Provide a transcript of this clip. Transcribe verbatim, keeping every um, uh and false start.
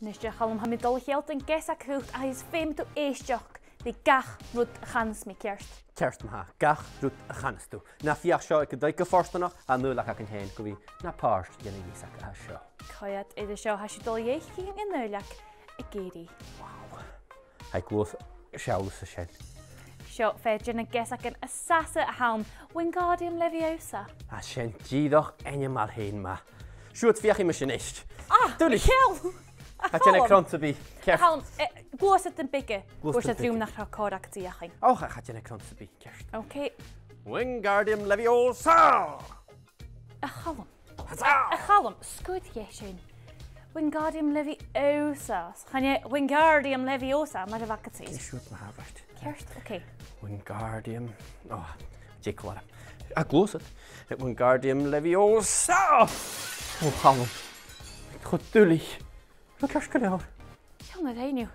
Nis, a Chaluim, tha mi a' dol a shealltainn geasag dhut agus feumaidh tu èisteachd ri gach rud a chanas mi, ceart? Ceart ma-thà, gach rud a chanas tu. Na feuch seo aig an taigh gu fortanach, tha an Nollaig againn fhèin gu bhith na pàirt dhen a' gheasag a tha seo. Coimhead air seo, tha sibh a' dol a dh'fhaicinn an Nollaig ag èirigh. Wow. Tha e a' gluasad, seall thusa sin. Seo fear de na geasagan as fhasa a th' ann, Wingardium Leviosa. Tha sin dìreach ainmeil fhèin math. Siuthad, feuchaidh mise a-nis. Ah, duilich. Seall! Cha dèan e cron sam bith, ceart. Chan eil, eh, gluasad am bige. Gluasad am bige. Thuirt thu rium nach robh còir agad fheuchainn. Och, cha dèan e cron sam bith, ceart. Ok. Wingardium Leviosa! A Chaluim. Huzzah! A Chaluim, sguir dheth sin. Wingardium Leviosa. Chan e Wingardium Leviosa, mar a bh' agad-sa. Ceart, siuthad ma-thà, right. Ceart, ok. Wingardium. Oh, dè clàr. A' gluasad. Wingardium Leviosa! O, a Chaluim. Cho duilich. Tha e ceart gu leòr. Seall na rinn thu.